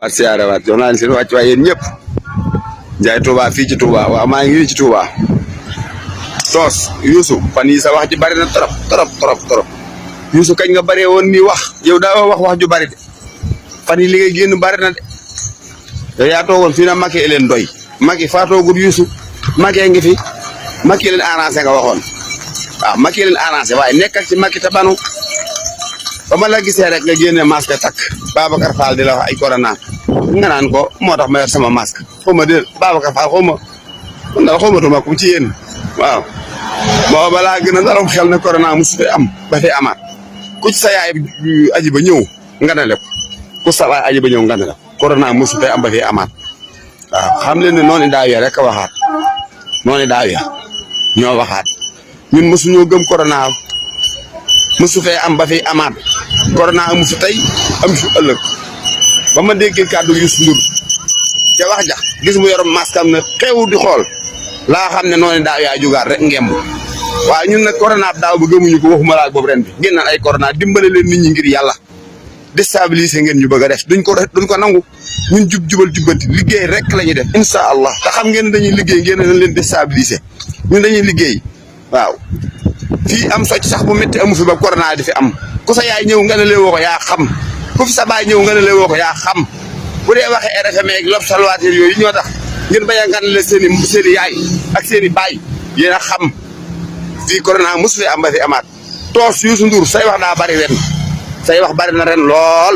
waat siyaare waat jox naa leen seen wàcc waay yéen ñëpp Ndiaye Touba fii ci Touba waaw maa ngi nii ci Touba toos Youssou fan yi sa wax ji bari na trop Youssou kañ nga bëree woon nii wax yow daa wax ju bari de fan yi li ngay génn bari na de yow yaa toogoon fii na Macky leen doy Macky faatoogul Youssou Macky ngi fi Macky leen arrangé nga waxoon waaw Macky leen arrangé waaye nekkal ci Macky te banu ba ma la gisee rek nga génne masque takk Babacar Fall di la wax ay corona nga naan ko moo tax ma yor sama masque xaw ma de Babacar Fall xaw ma man daal xawmatuma ku ci yéen waaw boo balaa gën a darom xel ne corona mosu fee am ba fee amaat ku ci sa yaay aji ba ñëw nga ne lépp ku sa yaay aji ba ñëw nga ne lépp corona mosu fee am ba fee amaat waaw xam leen ne noonu daaw ya rek a waxaat noonu daaw ya ñoo waxaat ñun mosuñoo gëm corona mosu fee am ba fee amaat corona amu fi tey am fi ëllëg ba ma déggee kàddu Youssou Ndour ca wax ja gis mu yor masque am na xew di xool laa xam ne noonu daaw yaa jugaat rek ngemb waaye ñun nag corona daaw ba gëmuñu ko waxuma laa boobu ren bi génn ay corona dimbale leen nit ñi ngir yàlla déstabiliser ngeen ñu bëgg a def duñ ko nangu ñun jubal jubbanti liggéey rek la ñuy def incha allah te xam ngeen dañuy liggéey ngeen dañ leen déstabiliser ñun dañuy liggéey waaw fii am socc sax bu métti amu fi ba corona di fi am ku sa yaay ñëw nga ne lee woo ko yaa xam ku fi sa baay ñëw nga ne lee woo ko yaa xam bu dee waxee RFM ak l'Observateur yooyu ñoo tax ngeen bañ a nganale seen i yaay ak seen i baay yéen a xam fii corona mosu fi am ba fi amaat toos Youssou Ndour say wax daa bari ren say wax bari na ren lool